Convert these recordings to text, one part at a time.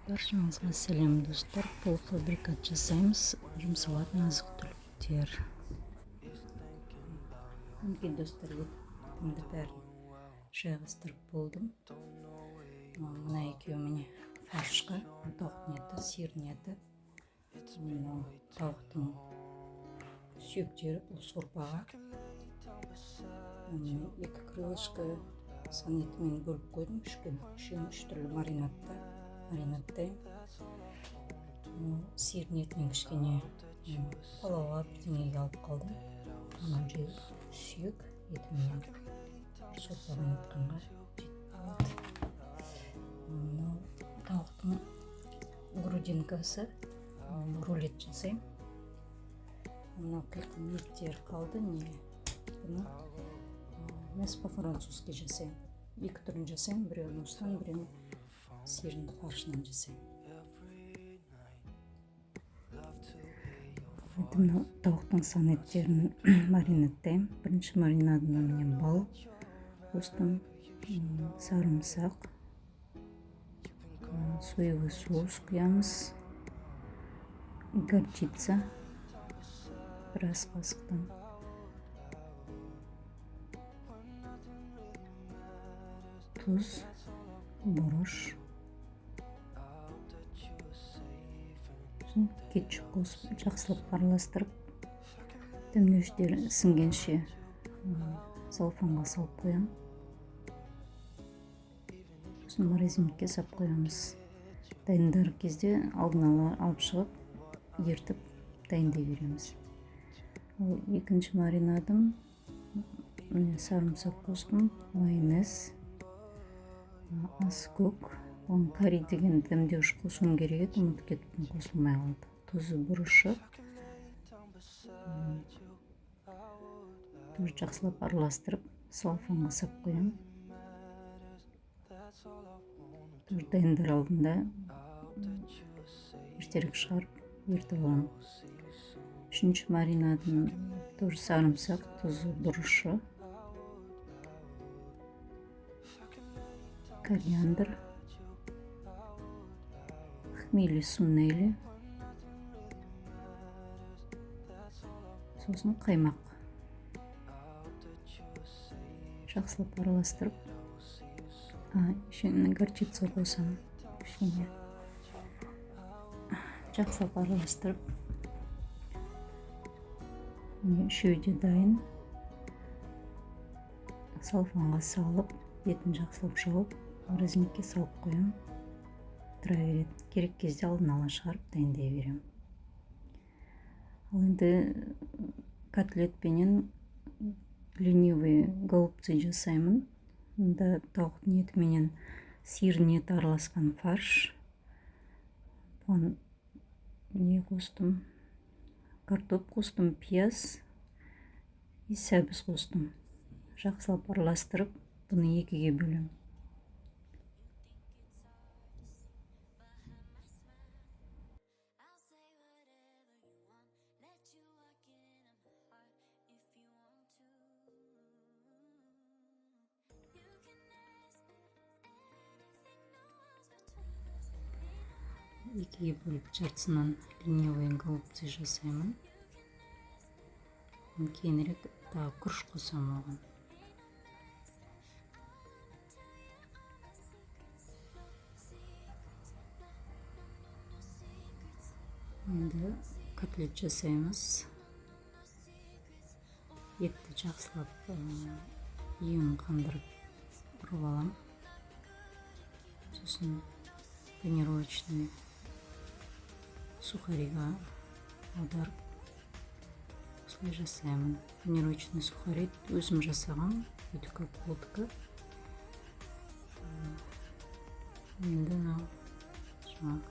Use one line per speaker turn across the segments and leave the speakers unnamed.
Баршаңызға сәлем, достар! Полуфабрикат жасаймыз, жұмсалатын азық-түліктер. Мінекей, достар, етімді бәрін жайғастырып болдым. Мына екеуі, міне, фаршқа: тауықтың еті, сиырдың еті, мынау тауықтың сүйектері, бұл сорпаға. Екі крылышко сан етімен бөліп қойдым үшке, үшеуін үш түрлі маринадта маринадтаймын. Сиырдың етінен кішкене палауға, бірдеңеге алып қалдым. Мынау жай сүйек етіменен сорпа қайнатқанға жетіп қалады. Мынау тауықтың грудинкасы, рулет жасаймын. Мынау қиқым еттер қалды, не, бұны мясо по-французски жасаймын. Екі түрін жасаймын: біреуін осыдан, біреуін сиырдың фаршынан жасаймын. Енді мынау тауықтың сан еттерін маринадтаймын. Бірінші маринадына, міне, бал қостым, сарымсақ, соевый соус құямыз, горчица біраз қасықтан, тұз, бұрыш, сосын кетчуп қосып, жақсылап араластырып, дәмдеуіштер сіңгенше целлофанға салып қоямын. Сосын морозильникке салып қоямыз. Дайындар кезде алдын ала алып шығып, ертіп дайындай береміз. Ал екінші маринадым, міне, сарымсақ қостым, майонез, ас көк. Оған карри деген дәмдеуіш қосуым керек еді, ұмытып кетіппін, қосылмай қалды. Тұзы, бұрышы, тоже жақсылап араластырып, целлофанға салып қоямын. Тоже дайындар алдында ертерек шығарып, ертіп аламын. Үшінші маринадым тоже сарымсақ, тұзы, бұрышы, кориандр, хмели сунели, сосын қаймақ. Жақсылап араластырып, еще горчица қосамын кішкене. Жақсылап араластырып, міне, үшеуі де дайын. Целлофанға салып, бетін жақсылап жауып, морозильникке салып қоямын, тұра береді. Керек кезде алдын ала шығарып, дайындай беремін. Ал енді котлетпенен ленивый голубцы жасаймын. Мұнда тауықтың етіменен сиырдың еті араласқан фарш. Бұған не қостым? Картоп қостым, пияз и сәбіз қостым. Жақсылап араластырып, бұны екіге бөлемін.
I'll say whatever you want. Let you walk in on my heart if you want to. You can ask anything, no walls between us.
Екіге бөліп, жартысынан ленивый голубцы жасаймын. Кейінірек тағы күріш қосамын оған. Енді котлет жасаймыз. Етті жақсылап иін қандырып, ұрып аламын. Сосын панировочный сухариға аударып, осылай жасаймын. Панировочный сухари өзім жасаған, үйдікі, қолдікі. Енді мынау жаңағы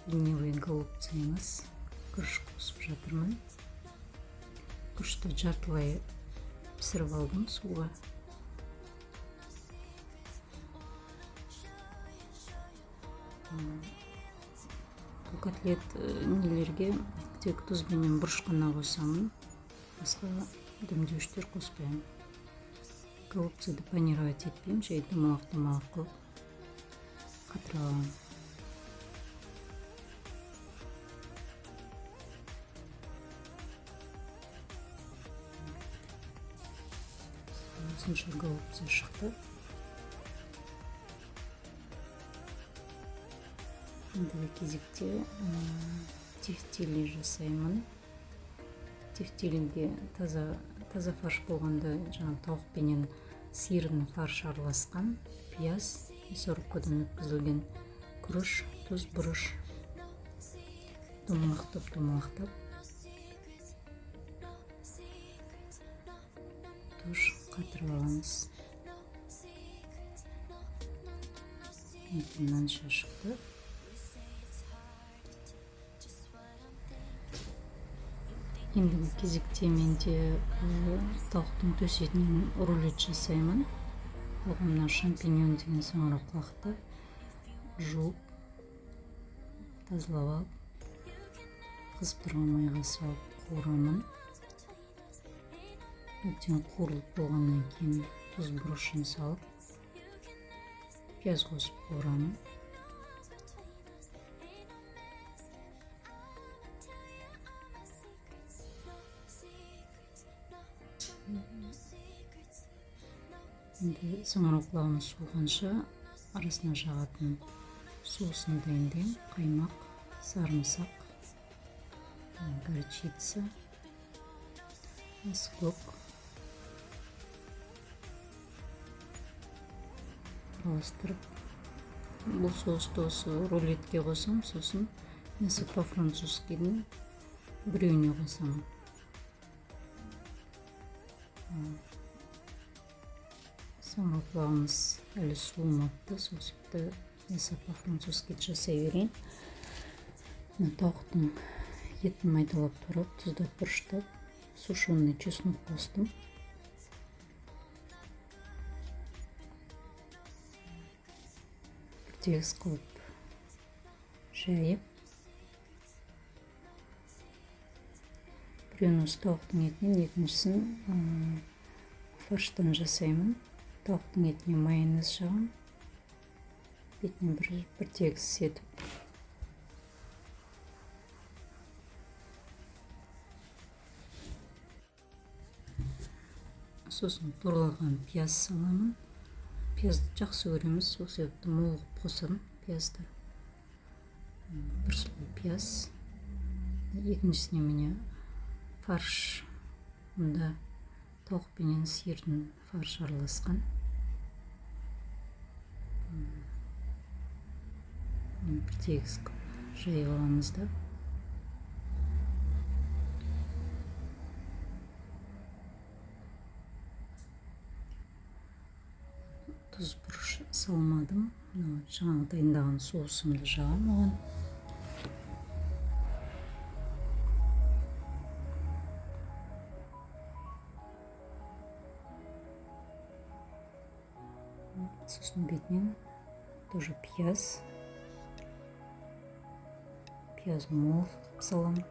ленивый голубцымыз, күріш қосып жатырмын. Күрішті жартылай пісіріп алдым суға. Бұл котлет нелерге тек тұз бенен бұрыш қана қосамын, басқа дәмдеуіштер қоспаймын. Голубцыды панировать етпеймін, жай домалақ домалақ қылып қатыра аламын. Осынша голубцы шықты. Ендігі кезекте тефтели жасаймын. Тефтелиге таза фарш болғанда жаңа тауық пенен сиырдың фаршы араласқан, пияз, мясорубкадан өткізілген күріш, тұз, бұрыш, домалақтап тұз қатырып аламыз. Мінекей, мынанша шықты. Ендігі кезекте менде тауықтың төс етінен рулет жасаймын. Оған мына шампиньон деген саңырауқұлақты жуып, тазалап алып, қызып тұрған майға салып қуырамын. Әбден қуырылып болғаннан кейін тұз, бұрышын салып, пияз қосып қуырамын. Енді саңырауқұлағымыз суығанша арасына жағатын соусын дайындаймын. Қаймақ, сарымсақ, горчица, көк араластырып, бұл соусты осы рулетке қосамын, сосын мясо по-французскийдің біреуіне қосамын. Саңырауқұлағымыз әлі суымапты, сол себепті мясо по-французски жасай берейін. Мына тауықтың етін майдалап турап, тұздап, бұрыштап, сушеный чеснок қостым. Бір тегіс қылып жайып, біреуін осы тауықтың етінен, екіншісін фарштан жасаймын. Тауықтың етіне майонез жағамын, бетіне бір тегіс етіп. Сосын туралған пияз саламын. Пиязды жақсы көреміз, сол себепті мол қылып қосамын пиязды. Бір слой пияз. Екіншісіне міне фарш, мұнда тауық пенен сиырдың фаршы араласқан. Бір тегіс қылып жайып аламыз да. Тұз, бұрыш салмадым. Мынау жаңағы дайындаған соусымды жағамын оған. Сосын бетінен тоже пияз. Пияз мол қылып саламын.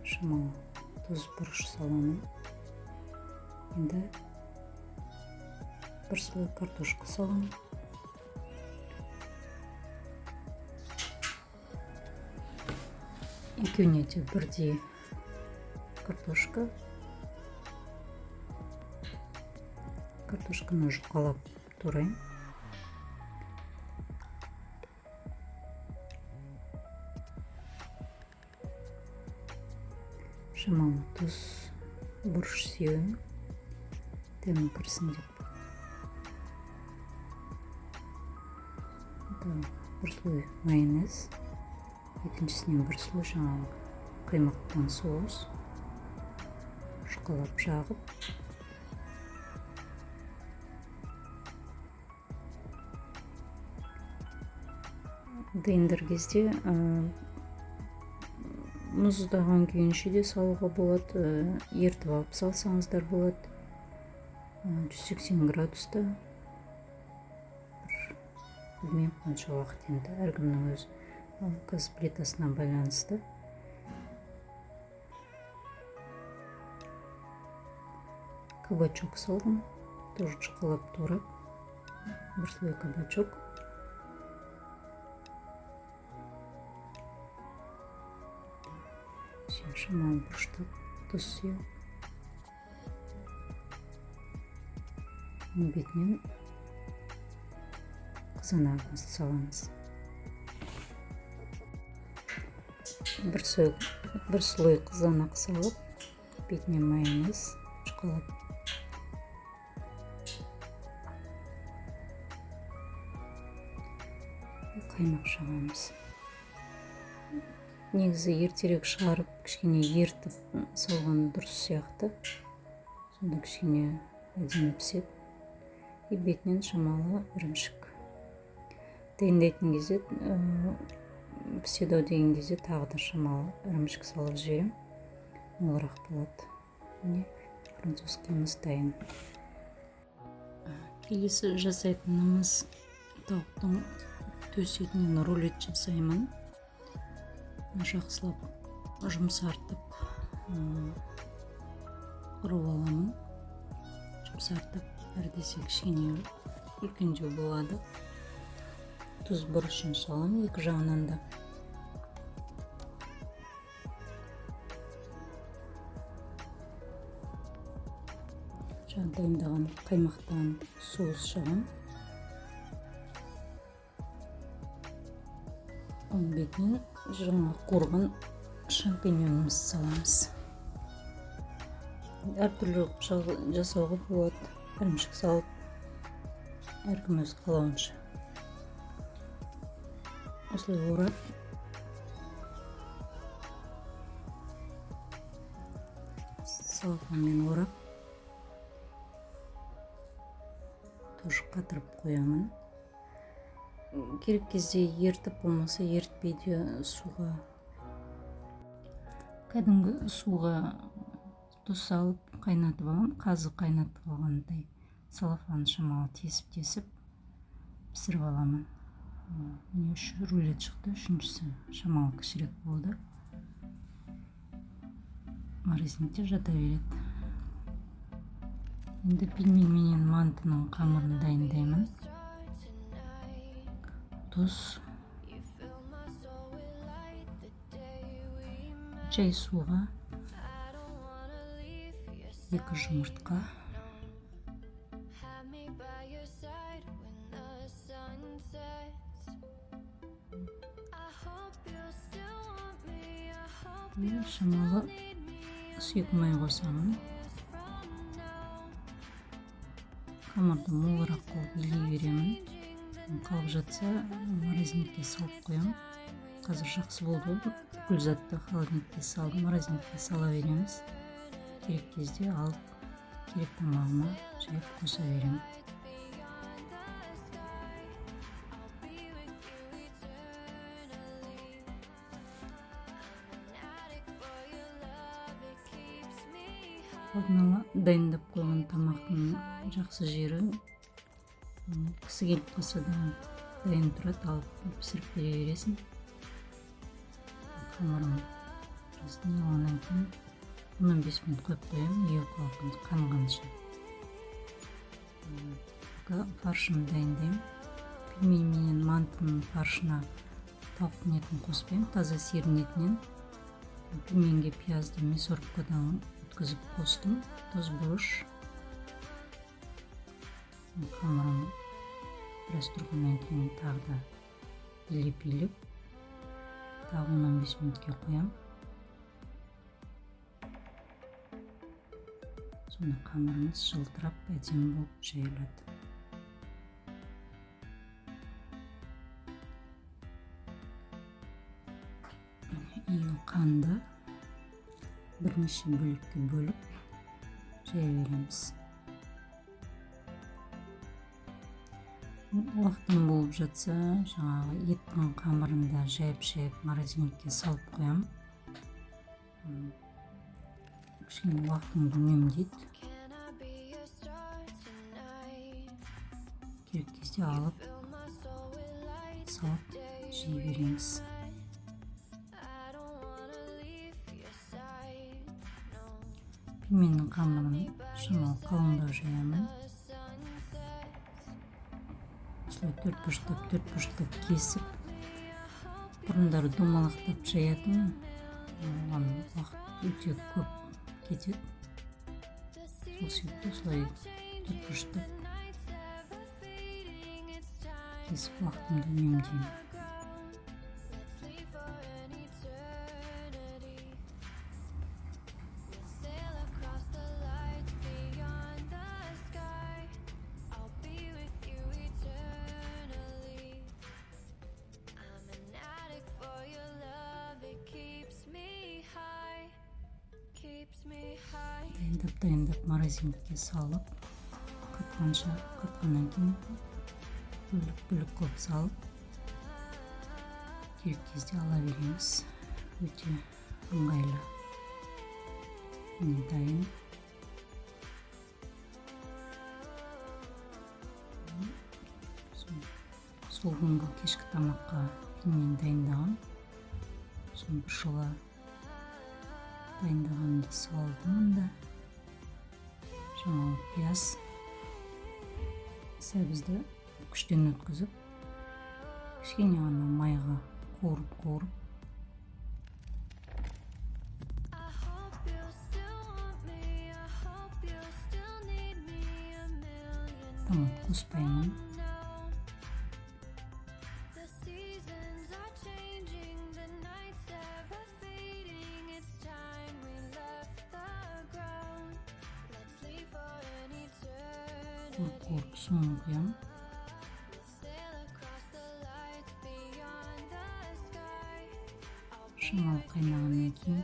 Шамалы тұз, бұрыш саламын. Енді бір слой картошка саламын. Екеуіне де бірдей картошка. Картошканы жұқалап тураймын. Шамалы тұз, бұрыш себемін, дәмі кірсін деп. Бір слой майонез, екіншісіне бір слой жаңағы қаймақтан соус жұқалап жағып, дайындар кезде мұздаған күйінше де салуға болады, ертіп алып салсаңыздар болады. 180 градуста бір білмеймін қанша уақыт, енді әркімнің өз газ плитасына байланысты. Кабачок салдым, тоже жұқалап турап. Бір слой кабачок. Шамалы бұрыштап, тұз сеуіп, бетінен қызанағымызды саламыз. Бір слой қызанақ салып, бетіне майонез жұқалап, қаймақ жағамыз. Негізі ертерек шығарып, кішкене ертіп салған дұрыс сияқты. Сонда кішкене әдемі піседі. И бетінен шамалы ірімшік. Дайындайтын кезде, піседі ау деген кезде тағы да шамалы ірімшік салып жіберемін. Молырақ болады. Міне, французскийіміз дайын. Келесі жасайтынымыз тауықтың төс етінен рулет жасаймын. Жақсылап жұмсартып ұрып аламын. Жұмсартып, әр десе кішкене үлкендеу болады. Тұз бұрышын саламын екі жағынан да. Жаңа дайындаған қаймақтан соус жағамын. Оның бетінен жаңа қуырған шампиньонымызды саламыз. Әртүрлі жасауға болады. Ірімшік салып, әркім өз қалауынша. Осылай орап, салфанмен орап, тоже қатырып қоямын. Керек кезде ертіп, болмаса ертпей де суға, кәдімгі суға тұз салып қайнатып аламын. Қазы қайнатып алғандай салафаны шамалы тесіп-тесіп пісіріп аламын. Міне 3 рулет шықты, үшіншісі шамалы кішірек болды. Морозильникте жата береді. Енді пельмень менен мантының қамырын дайындаймын. Тұз, жай суға 2 жұмыртқа, шамалы сұйық май қосамын. Қамырды молырақ қылып илей беремін. Қалып жатса морозильникке салып қоямын. Қазір жақсы болды ғой, бүкіл затты холодильникке салып, морозильникке сала береміз. Керек кезде алып, керек тамағыма жайып қоса беремін. Алдын ала дайындап қойған тамақтың жақсы жері, кісі келіп қалса да дайын тұрады, алып пісіріп бере бересің. Қамырым не алғаннан кейін 15 минут қойып қоямын, ию қанғанша. Пока фаршын дайындаймын. Пельмень менен мантының фаршына тауықтың етін қоспаймын, таза сиырдың етінен. Пельменге пиязды мясорубкадан өткізіп қостым, тұз, бұрыш. Қамырым біраз тұрғаннан кейін тағы да илеп-илеп тағы 15 минутке қоямын. Сонда қамырымыз жылтырап әдемі болып жайылады. Ию қанды бірнеше бөлікке бөліп жая береміз. Уақытым болып жатса, жаңағы еттің қамырын да жайып-жайып морозильникке салып қоямын. Кішкене уақытымды үнемдейді. Керек кезде алып салып жей береміз. Пельменнің қамырын шамалы қалыңдау жаямын. Осылай төрт бұрыштап, төрт бұрыштап кесіп, бұрындары домалақтап жаятынмын, оған уақыт өте көп кетеді. Сол себепті осылай төрт бұрыштап кесіп, уақытымды үнемдеймін.
Let's leave for an eternity. We'll sail across the lights beyond the sky. I'll be with you eternally. I'm an addict for your love. It keeps me high, keeps me high.
Дайындап, дайындап, морозильникке салып, қатқанша, қатқаннан кейін бөлік бөлік қылып салып, керек кезде ала береміз. Өте ыңғайлы. Міне, дайын. Сол күнгі кешкі тамаққа пельмень дайындағам. Соны бір жола дайындағанымды салдым. Мында жаңағы пияз, сәбізді күштен өткізіп, кішкене ғана майға қуырып қуырып
I hope you still want me. I hope you still need me a million
Томат қоспаймын.
Now. The seasons are changing, the nights ever fading. It's time we left the ground. Let's leave for an eternity.
Қуырып қуырып, суын құямын.
We'll sail across the lights beyond the sky. I'll be
Шамалы қайнағаннан кейін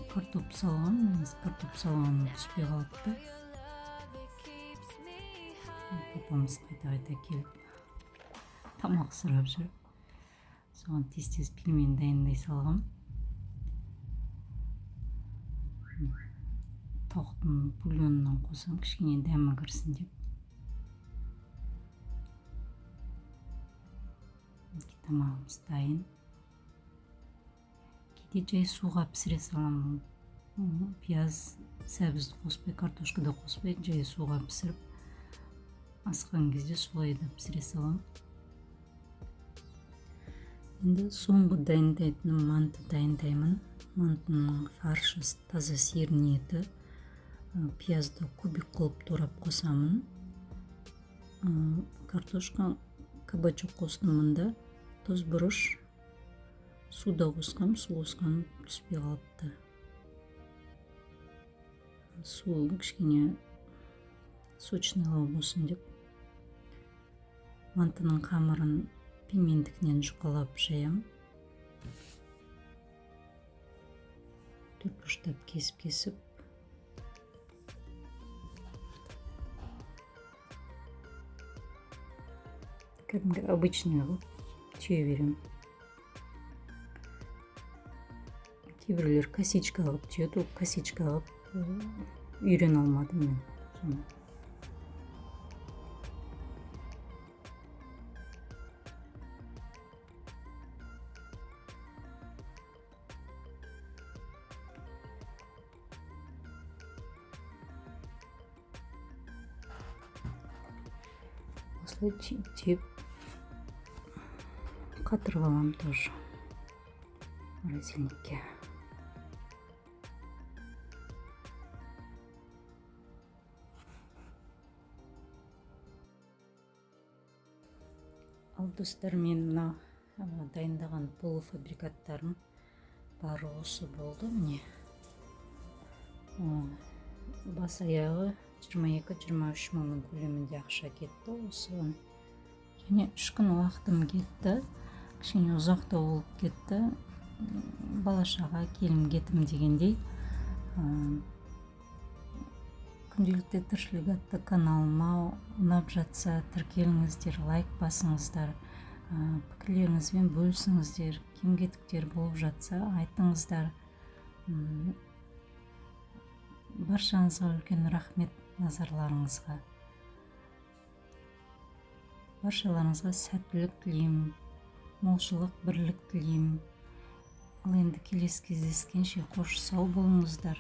картоп салғанмын. Негізі картоп салғаным түспей қалыпты.
Your love, it keeps me high.
Папамыз қайта қайта келіп, тамақ сұрап жүр. Соған тез тез пельмень дайындай салғам. Тауықтың бульонынан қосамын, кішкене дәмі кірсін деп. Мінекей, тамағымыз дайын. Кейде жай суға пісіре саламын. Пияз, сәбізді қоспай, картошка да қоспай, жай суға пісіріп, асқан кезде солай да пісіре саламын. Енді соңғы дайындайтыным манты дайындаймын. Мантының фаршы таза сиырдың еті, пиязды кубик қылып турап қосамын. Картошка, кабачок қостым мында, тұз, бұрыш, су да қосқам, су қосқаным түспей қалыпты. Су кішкене сочныйлау болсын деп. Мантының қамырын пельмендікінен жұқалап жаямын. Төрт бұрыштап кесіп кесіп, кәдімгі обычный қылып түйе беремін. Кейбіреулер косичка қылып түйеді, ол косичка қылып үйрене алмадым мен соны. Осылай түйіп түйіп, қатырып аламын тоже морозильникке. Ал, достар, мен мына дайындаған полуфабрикаттарым бары осы болды. Міне, бас аяғы 22-23 мыңның көлемінде ақша кетті осыған. Және 3 күн уақытым кетті, кішкене ұзақтау болып кетті. Бала шаға, келім кетім дегендей. Күнделікті тіршілік атты каналыма ұнап жатса, тіркеліңіздер, лайк басыңыздар, пікірлеріңізбен бөлісіңіздер, кем кетіктер болып жатса айтыңыздар. Баршаңызға үлкен рахмет назарларыңызға. Баршаларыңызға сәттілік тілеймін, молшылық, бірлік тілеймін. Ал енді келесі кездескенше қош сау болыңыздар.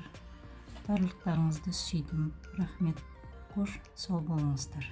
Барлықтарыңызды сүйдім. Рахмет. Қош сау болыңыздар.